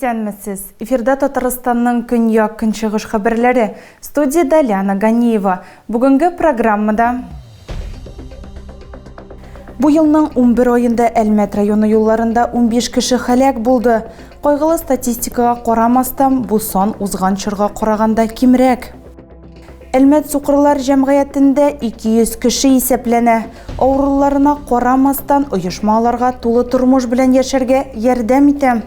Исәнмесез! Эфирда Татарстанның көньяк-көнчыгыш хәбәрләре. Студиядә Лиана Ганиева. Бүгенге программада Бу елның 11 аенда Әлмәт районы юлларында 15 кеше һәлак булды. Кайгылы статистикага карамастан, бу сан узган чорга караганда кимрәк. Әлмәт сукырлар җәмгыятендә 200 кеше исәпләнә. Авыруларына карамастан, оешма аларга тулы тормыш белән яшәргә ярдәм итә.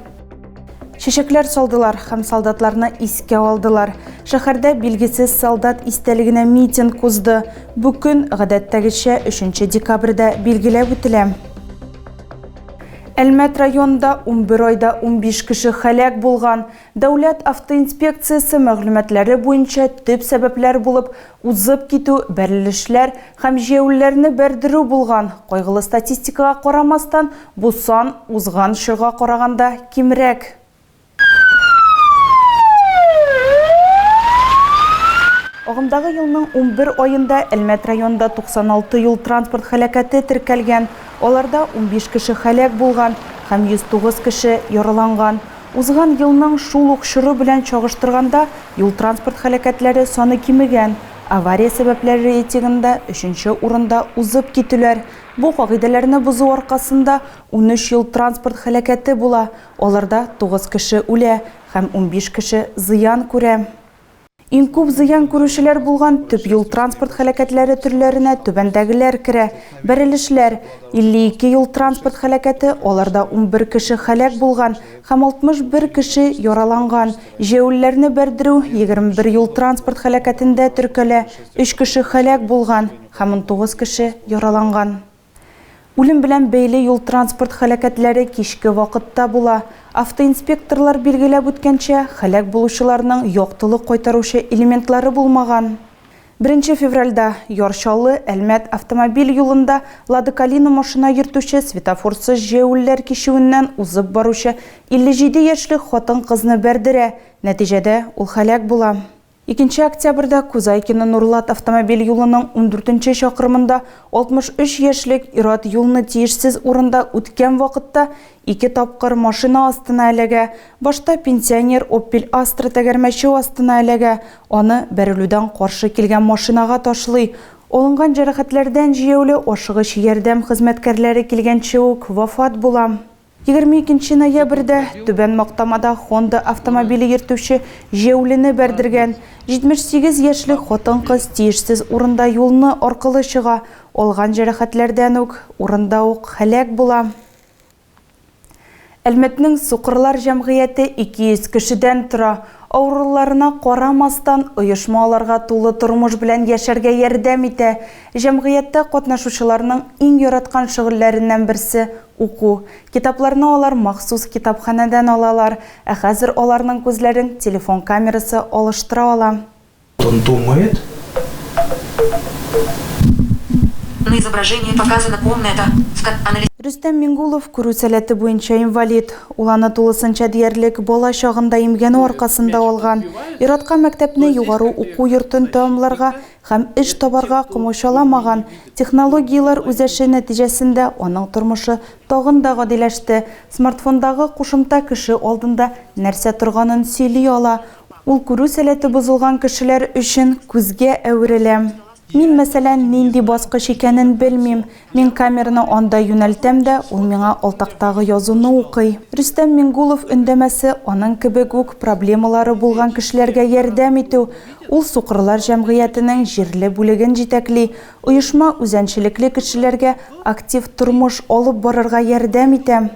Чәчәкләр салдылар һәм солдатларны искә алдылар. Шәһәрдә билгесез солдат истәлегенә митинг узды. Бу көн, гадәттәгечә, 3 декабрьдә билгеләп үтелә. Әлмәт районында 11 айда 15 кеше һәлак булган. Дәүләт автоинспекциясе мәгълүматлары буенча төп сәбәпләр булып узып китү, бәрелешләр һәм җәяүлеләрне бәрдерү булган. Кайгылы статистикага карамастан, бу сан узган чорга караганда кимрәк. Агымдагы елның 11 аенда Әлмәт районында 96 юл-транспорт һәлакәте теркәлгән, аларда 15 кеше һәлак булган һәм 109 кеше яраланган. Узган елның шул ук чоры белән чагыштырганда, юл-транспорт һәлакәтләре саны кимегән. Авария сәбәпләре рейтингында өченче урында узып китүләр. Бу кагыйдәләрне бозу аркасында 13 юл-транспорт һәлакәте була, аларда 9 кеше үлә һәм 15 кеше зыян күрә. Иң күп зыян күрүчеләр булган төп юл-транспорт һәлакәтләре төрләренә түбәндәгеләр керә, бәрелешләр, 52 юл-транспорт һәлакәте, аларда 11 кеше һәлак булган һәм 61 кеше яраланган, җәяүлеләрне бәрдерү, 21 юл-транспорт һәлакәтендә теркәлә, 3 кеше һәлак булган һәм 19 кеше яраланган. Үлем белән бәйле юл-транспорт һәлакәтләре кичке вакытта була. Автоинспекторлар билгеләп үткәнчә, һәлак булучыларның яктылык кайтаручы элементлары булмаган. Беренче февральдә Яр Чаллы, Әлмәт автомобиль юлында Лада Калина машина йөртүче светофорсыз җәяүлеләр кичүеннән узып баручы 57 яшьлек хатын-кызны бәрдерә, нәтиҗәдә ул һәлак була. Икенче октябрьдә Кузайкино-Нурлат автомобиль юлының ундүртенче чакрымында 63 яшьлек ир-ат юлны тиешсез урында үткән вакытта ике тапкыр машина астына эләгә. Башта пенсионер Опель Астра тәгәрмәче астына эләгә, аны бәрелүдән каршы килгән машинага ташлый. Алынган җәрәхәтләрдән җәяүле ашыгыч ярдәм хезмәткәрләре килгәнче үк вафат була. 22 нче ноябрьдә Түбән Мактамада Honda автомобиле йөртүче җәяүлене бәрдергән. 78 яшьлек хатын-кыз тиешсез урында юлны аркылы чыга, алган җәрәхәтләрдән үк урында ук һәлак була. Әлмәтнең сукырлар җәмгыяте 200 кешедән тора. Авыруларына карамастан, оешма аларга тулы тормыш белән яшәргә ярдәм итә. Җәмгыятьтә катнашучыларның иң яраткан шөгыльләреннән берсе, уку. Китапларны алар махсус китапханәдән алалар, ә хәзер аларның күзләрен телефон камерасы алыштыра ала. Он думает. На изображении показана комната, в ко анализ. Рөстәм Мингулов күрү сәләте буенча инвалид. Ул аны тулысынча диярлек бала чагында имгәнү аркасында алган. Ир-атка мәктәпне югары уку йортын тәмамларга Һәм эш табарга комачауламаган технологияләр үзеше нәтиҗәсендә аның тормышы тагын да гадиләште, смартфондагы кушымта кеше алдында нәрсә торганын сөйли ала, ул күрү сәләте бозылган кешеләр өчен күзгә әверелә. Мин, мәсәлән, нинди баскыч икәнен белмим. Мин камераны анда юнәлтәм дә, ул миңа алтактагы язуны укый. Рөстәм Мингулов өндәмәсе аның кебек үк проблемалары булган кешеләргә ярдәм итү. Ул сукырлар җәмгыятенең җирле бүлеген җитәкли. Оешма үзәнчелекле кешеләргә актив тормыш алып барырга ярдәм итә.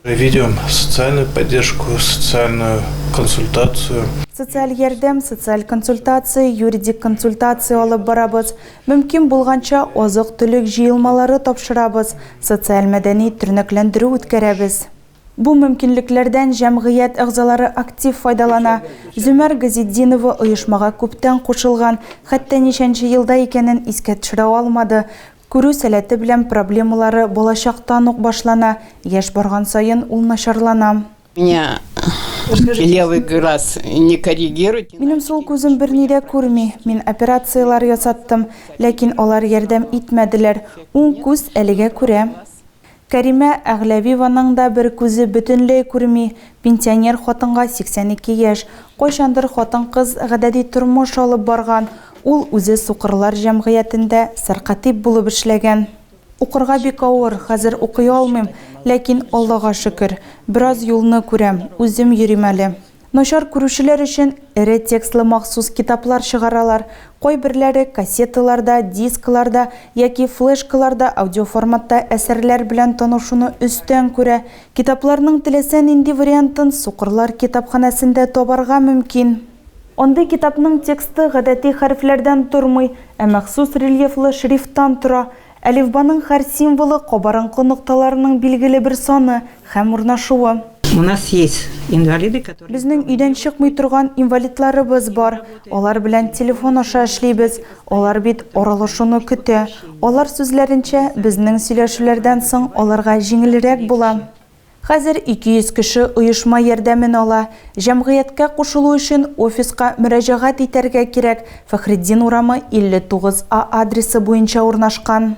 Ведем социальную поддержку, социальную консультацию. Социаль ярдәм, социаль консультация, юридик консультация алып барабыз. Мөмкин булганча азык-төлек җыелмалары тапшырабыз, социаль-мәдәни тернәкләндерү үткәрәбез. Бу мөмкинлекләрдән җәмгыять әгъзалары актив файдалана. Зөмәр Газетдинова оешмага күптән кушылган, хәтта ничәнче елда икәнен искә төшерә алмады. Күрү сәләте белән проблемалары балачактан ук башлана, яшь барган саен ул начарлана. Меня левый глаз не корригирует. Минем сул күзем берни дә күрми. Мин операцияләр ясаттым, ләкин алар ярдәм итмәделәр. Уң күз әлегә күрә. Кәримә Әгъләвиеваның да бер күзе бөтенләй күрми. Пенсионер хатынга 82 яшь. Кайчандыр хатын-кыз гадәти тормыш алып барган. Ул үзе сукырлар җәмгыятендә сәркатип булып эшләгән. Укырга бик авыр, хәзер укый алмыйм, ләкин, Аллага шөкер, бераз юлны күрәм, үзем йөрим әле. Начар күрүчеләр өчен эре текстлы махсус китаплар чыгаралар. Кайберләре кассеталарда, дискларда яки флешкаларда аудиоформатта әсәрләр белән танышуны өстен күрә. Китапларның теләсә нинди вариантын сукырлар китапханәсендә табарга мөмкин. Андый китапның тексты гадәти хәрефләрдән тормый, ә махсус рельефлы шрифттан тора. Әлифбаның һәр символы кабарынкы нокталарының билгеле бер саны һәм урнашуы. У нас есть инвалиды, которые... Безнең өйдән чыкмый торган инвалидларыбыз бар. Алар белән телефон аша эшлибез. Алар бит аралашуны көтә. Алар сүзләренчә, безнең сөйләшүләрдән соң аларга җиңелрәк була. Хәзер 200 кеше оешма ярдәмен ала. Җәмгыятькә кушылу өчен офиска мөрәҗәгать итәргә кирәк, Фәхретдин урамы 59 А адресы буенча урнашкан.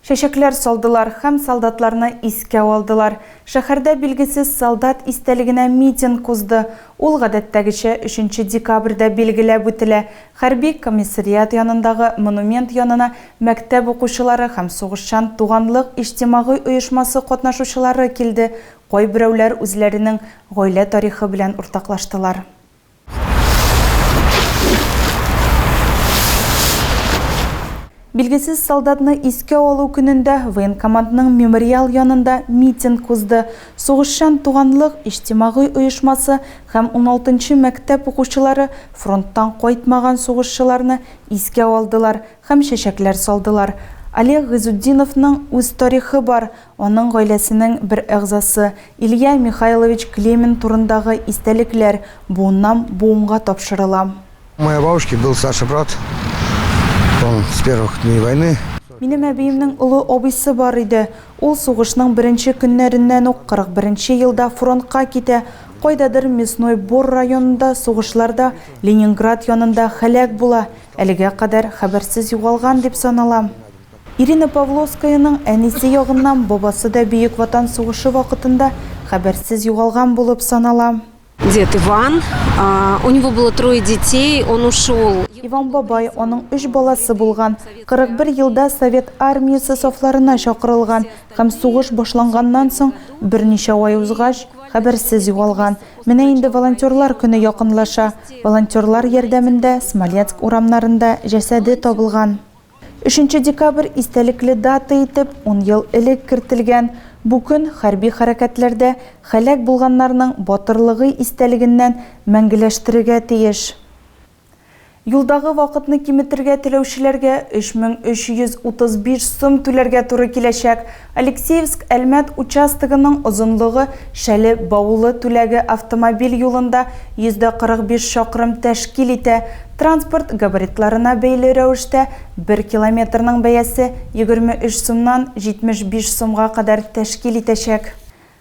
Чәчәкләр салдылар һәм солдатларны искә алдылар. Шәһәрдә билгесез солдат истәлегенә митинг узды. Ул гадәттәгечә 3 декабрьдә билгеләп үтелә. Хәрби комиссариат янындагы монумент янына мәктәп укучылары һәм сугышчан туганлык иҗтимагый оешмасы катнашучылары килде, кайберәүләр үзләренең гаилә тарихы белән уртаклаштылар. Билгесез солдатны искә алу көнендә военкоматның мемориал янында митинг узды. Сугышчан туганлык иҗтимагый оешмасы һәм 16 мәктәп укучылары фронттан кайтмаган сугышчыларны искә алдылар һәм чәчәкләр салдылар. Олег Гыйзутдиновның үз тарихы бар, аның гаиләсенең бер әгъзасы Илья Михайлович Клемин турындагы истәлекләр буыннан буынга тапшырыла. У моей бабушки был старший брат, он с первых дней войны. Минем әбиемнең олы абыйсы бар иде. Ул сугышның беренче көннәреннән үк 41 елда фронтка китә. Кайдадыр Мясной Бор районында сугышларда Ленинград янында һәлак була. Әлегә кадәр хәбәрсез югалган дип санала. Ирина Павловскаяның әнисе ягыннан бабасы да Бөек Ватан сугышы вакытында хәбәрсез югалган булып санала. Дед Иван, у него было трое детей, он ушел. Иван бабай, аның өч баласы булган. 41 елда Совет армиясе сафларына чакырылган һәм сугыш башланганнан соң берничә ай узгач, хәбәрсез югалган. Менә инде волонтерлар көне якынлаша. Волонтерлар ярдәмендә Смоленск урамнарында җәсәде табылган. 3 декабрь истәлекле дата итеп 10 ел элек кертелгән. Бу көн хәрби хәрәкәтләрдә һәлак булганнарның батырлыгы истәлегеннән мәңгеләштерергә тиеш. Юлдагы вакытны киметергә теләүчеләргә 3335 сум түләргә туры киләчәк. Алексеевск Әлмәт участогының озынлыгы Шәле Баулы Түләге автомобиль юлында 145 чакрым тәшкил итә. Транспорт габаритларына бәйле рәвештә 1 километрның бәясе 23 сумнан 75 сумга кадәр тәшкил итәчәк.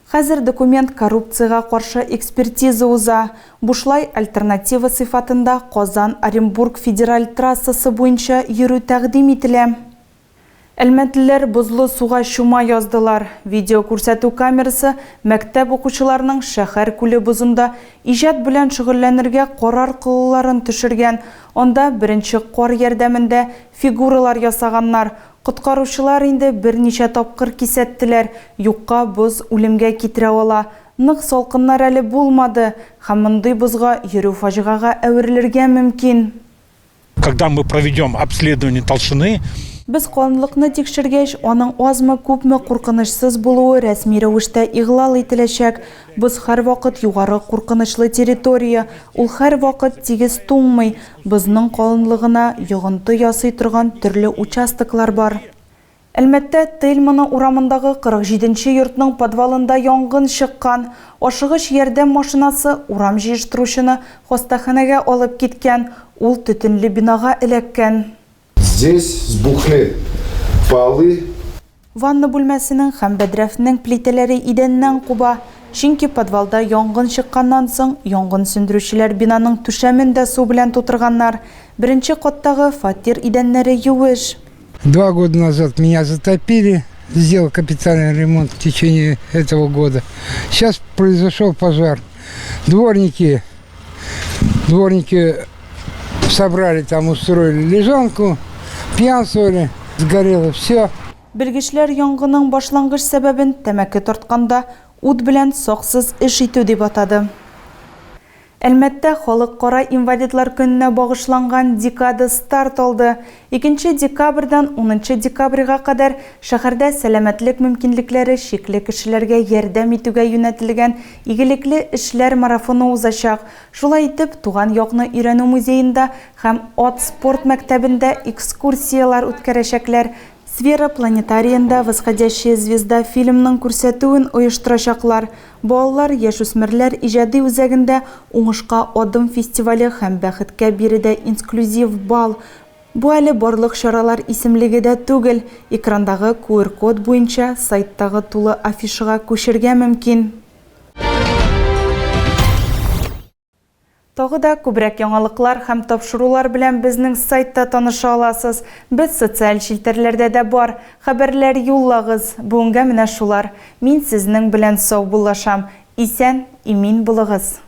Хәзер документ коррупциягә каршы экспертиза уза. Бушлай альтернатива сыйфатында Казан-Оренбург федераль трассасы буенча йөрү тәкъдим ителә. Әлмәтлеләр бозлы суга чума яздылар. Видео күрсәтү камерасы мәктәп укучыларының шәһәр күле бозында иҗат белән шөгыльләнергә карар кылуларын төшергән. Анда беренче кар ярдәмендә фигуралар ясаганнар. Коткаручылар инде берничә тапкыр кисәттеләр, юкка боз үлемгә китерә ала. Нык салкыннар әле булмады, һәм мондый бозга йөрү фаҗигагә әверелергә мөмкин. Когда мы проведем обследование толщины, Без калынлыкны тикшергәч, аның азмы күпме куркынычсыз булуы рәсми рәвештә игълан ителәчәк. Боз һәрвакыт югары куркынычлы территория, ул һәрвакыт тигез туңмый. Бозның калынлыгына йогынты ясый торган төрле участоклар бар. Әлмәттә Тельмана урамындагы 47 йортның подвалында янгын чыккан. Ашыгыч ярдәм машинасы урам җыештыручыны хастаханәгә алып киткән. Ул төтенле бинага эләккән. Здесь сбухли полы. Ванна бүлмәсенең һәм бәдрәфнең плитәләре идәннән куба. Чөнки подвалда янгын чыкканнан соң янгын сүндерүчеләр бинаның түшәмен дә су белән тутырганнар. Беренче каттагы фатир идәннәре юеш. 2 года назад меня затопили. сделал капитальный ремонт в течение этого года. Сейчас произошел пожар. Дворники, дворники собрали там, устроили лежанку, пьянствовали, сгорело все. Белгечләр янгынның башлангыч сәбәбен тәмәке тартканда ут белән саксыз эш итү дип атады. Әлмәттә Халыкара инвалидлар көненә багышланган декада старт алды. Икенче декабрьдән унынчы декабрьгә кадәр шәһәрдә сәламәтлек мөмкинлекләре чикле кешеләргә ярдәм итүгә юнәтелгән игелекле эшләр марафоны узачак. Шулай итеп, туган якны өйрәнү музеенда һәм ат спорт мәктәбендә экскурсияләр үткәрәчәкләр, Сфера планетариенда Восходящая звезда фильмның күрсәтүен оештырачаклар. Балалар, яшүсмерләр иҗади үзәгендә Уңышка адым фестивале һәм Бәхеткә биредә инсклюзив бал. Бу әле барлык чаралар исемлеге дә түгел. Экрандагы QR-код буенча сайттагы тулы афишага күчергә мөмкин. Тагы да күбрәк яңалыклар һәм тапшырулар белән безнең сайтта таныша аласыз. Без социаль челтәрләрдә дә бар. Хәбәрләр юллагыз. Бүгенгә менә шулар. Мин сезнең белән саубуллашам. Исән, имин булыгыз.